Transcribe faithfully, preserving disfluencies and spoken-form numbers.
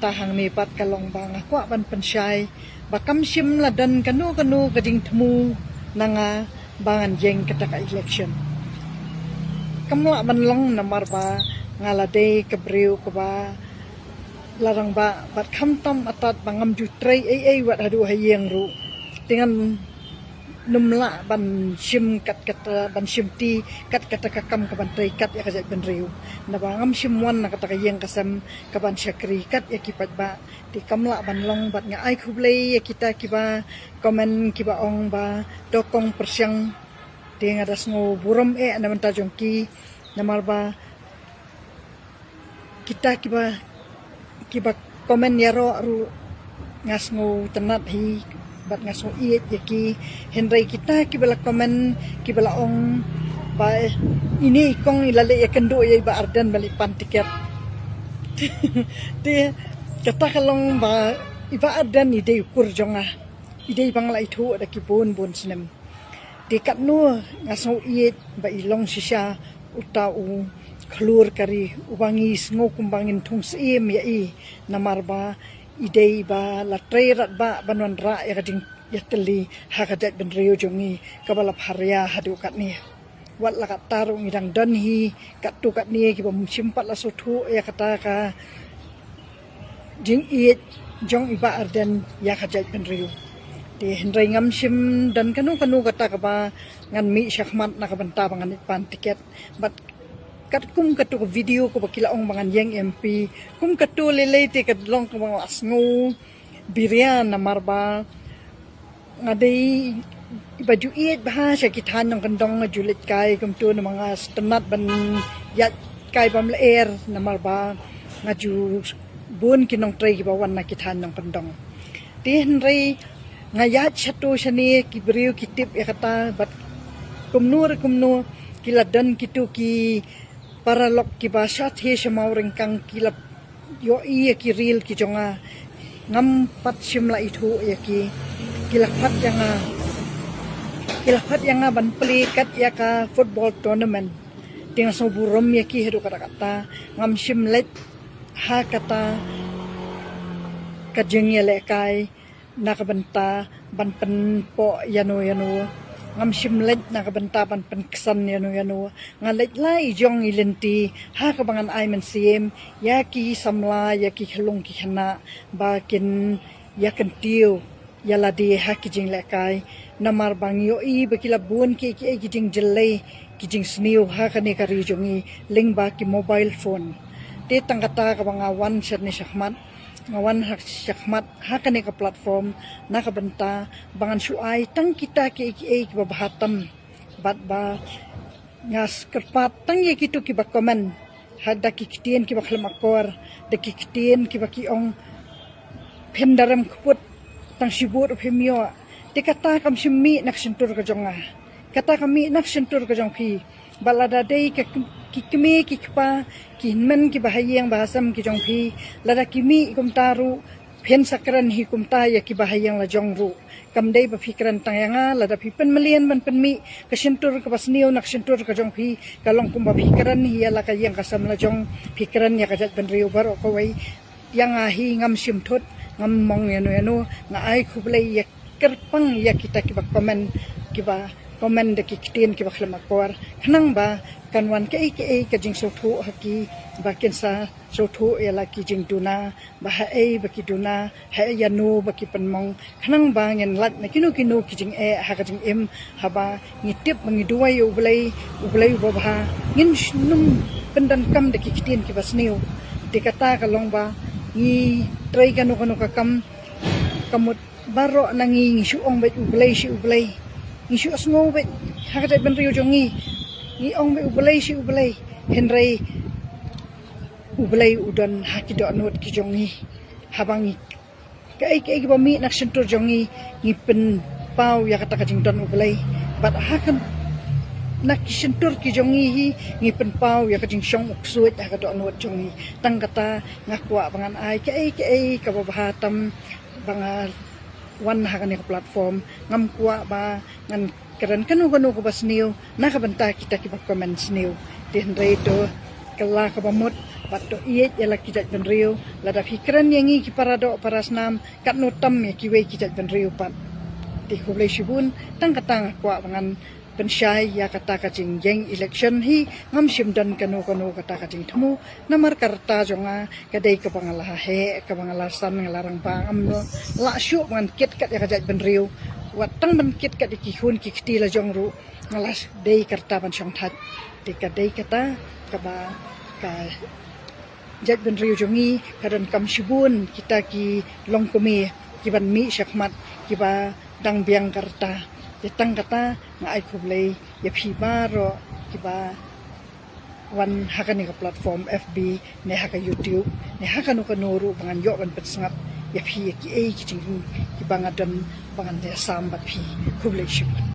Ta hangne pat ka long ba nga kwah ban pynshai ba kam shym la don kano kano ka jingthmu na nga ba ngan ïeng kata ka election. Kam lah ban long namar ba nga la dei ka briew kaba la rangbah bad khamtam atat ba ngam ju trei ei ei wat haduh ha ïing ruh. Te ngan nym lah ban shim kat kata, ban shim ti kat kata ka kam ka ban trei kat ïa ka jaitbynriew. Naba ngam shym wan na kata ka ïing ka sem ka ban shakri kat ïa ki paidbah. Te kam lah ban long bad nga ai khublei ïa kita kiba comment kiba ong ba to kong pyrshang. Te nga da sngew burom eh na bynta jong ki namar ba kita kiba kiba comment ïaroh ruh nga sngew tynnat hi bad nga sngew ïeit ïa ki. Hynrei kita kiba la comment kiba la ong ba ine i kong i la leh ïakynduh ïa i Bah Ardent ban leit pan tiket. Te kata ka long ba i Bah Ardent i dei u kur jong nga, i dei ba nga la ithuh da ki bun bun snem. Te katno nga sngew ïeit ba i long shisha uta u khlur ka ri uba ngi sngew kumba ngin thung syiem ïa i namar ba i dei ba la trei radbah ban wanrah ïa ka jingïatylli ha ka jaitbynriew jong ngi kaba la pharia haduh katne. Wat la katta ruh ngi dang don hi katto katne kiba shim pat la sngewthuh ïa kata ka jingïeit jong i Bah Ardent ïa ka jaitbynriew. Te hynrei ngam shym don kano kano kata kaba ngan mih shakhmat na ka bynta ba ngan leit pan tiket. Bad katkum kato ka video kaba ki la ong ba ngan ïeng M P, kum kato lei lei te ka long kaba nga la sngew biria namar ba nga dei ba ju ïeit bha sha ki thaiñ nongkyndong, nga ju leit kai kumto namar nga sngewtynnat ban ïaid kai bym lyer namar ba nga ju bun ki nongtrei kiba wan na ki thaiñ nongkyndong. Te hynrei nga ïaid shato shane ki briew ki tip ïa kata bad kumno re kumno ki la don kito ki paralok kiba sha thie sha mawryngkang ki la ïohi ïa ki reel ki jong nga. Ngam pat shym la ithuh ïa ki. Ki la phah ïa nga, ki la phah ïa nga ban plie kat ïa ka football tournament. Te nga sngew burom ïa ki haduh katta katta. Ngam shym leit ha kata ka jingïalehkai na ka bynta ban pynpoh ïano ïano. Ngam shym leit na ka bynta ban pynksan ïano ïano. Nga leit la i jong i lynti ha kaba ngan ai mynsiem ïa ki samla, ïa ki khyllung ki khynnah ba kin ïa kyntiew ïa lade ha ki jinglehkai. Namar ba ngi ïohi ba ki la bun ki, ki, ki jingjyllei ki jingsniew ha kane ka ri jong ngi lyngba ki mobile phone. Te tang kata kaba nga wan shane shakhmat, nga wan ha shakhmat ha kane ka platform na ka bynta ba ngan shu ai tang kita kiei kiei kiba bha tam bad ba nga kyrpad tang ïa kito kiba comment ha da ki ktien kiba khlem akor, da ki ktien kiba ki ong phin da rem kput tang shibun ruh phim ïoh. Te kata kam shym mih na ka shyntur ka jong nga, kata kam mih na ka shyntur ka jong phi. Bad lada dei ka ki kmie ki kpa, ki hynmen kiba ha ïing ba ha sem ki jong phi, lada ki mih kumta ruh phin sa kren hi kumta ïa kiba ha ïing la jong ruh. Kam dei ba phi kren tang ïa nga, lada phi pynmlien ban pynmih ka shyntur kaba sniew na ka shyntur ka jong phi, ka long kumba phi kren hi ïa la ka ïing ka sem la jong, phi kren ïa ka jaitbynriew baroh kawei. Ïa nga hi ngam shim thut, ngam mong ïano ïano, nga ai khublei ïa kyrpang ïa kita kiba comment, kiba comment da ki ktien kiba khlem akor. Khnang ba kan wan kaei kaei ka jingsngewthuh ha ki ba kin sa sngewthuh ïa la ki jingduna ba haei ba ki duna, haei ïano ba ki pynmong. Khnang ba ngin lait na kino kino ki jingeh ha ka jingim, haba ngi tip ba ngi duwai ïa U Blei, U Blei uba bha, ngin sh-, nym pyndonkam da ki ktien kiba sniew. Te kata ka long ba ngi trei kano kano ka kam, ka mut baroh na ngi ngi shu ong beit U Blei shi U Blei. Ngi shu sngew beit ha ka jaitbynriew jong ngi, ngi ong beit U Blei shi U Blei. Hynrei U Blei u don ha ki dohnud ki jong ngi. Haba ngi kaei kaei kiba mih na ka shyntur jong ngi, ngi pynpaw ïa kata ka jingdon U Blei. Bad ha ka na ki shyntur ki jong ngi hi, ngi pynpaw ïa ka jingshong u ksuid ha ka dohnud jong ngi. Tang kata nga kwah ba ngan ai kaei kaei kaba bha tam ba nga wan ha kane ka platform. Ngam kwah ba ngan kren kano kano kaba sniew na ka bynta kita kiba comment sniew. Te hynrei to, ka la kaba mut Pat to ïeit ïa la ki jaitbynriew, lada phi kren ïa ngi ki para doh para snam, katno tam ïa kiwei ki jaitbynriew pat. Te khublei shibun, tang kata nga kwah ba ngan pynshai ïa kata ka jingïeng election hi, ngam shym don kano kano kata ka jingthmu, namar ka rta jong nga ka dei kaba nga la heh, kaba nga la san, nga la rangbah, ngam lah shuh ban kit kat ïa ka jaitbynriew. Wat tang ban kit kat ïa ki khun ki kti la jong ruh, nga la dei ka rta ban shongthait. Te ka dei kata kaba ka jaitbynriew jong ngi ka donkam shibun kita ki longkmie kiban mih shakhmat, kiba dang biang ka rta. Te tang kata nga ai khublei ïa phi baroh kiba wan ha kane ka platform F B, ne ha ka YouTube, ne ha kano kano ruh ba ngan ïoh ban pynsngap ïa phi ïa kiei ki jingim kiba nga don ba ngan ïasam bad phi. Khublei shibun.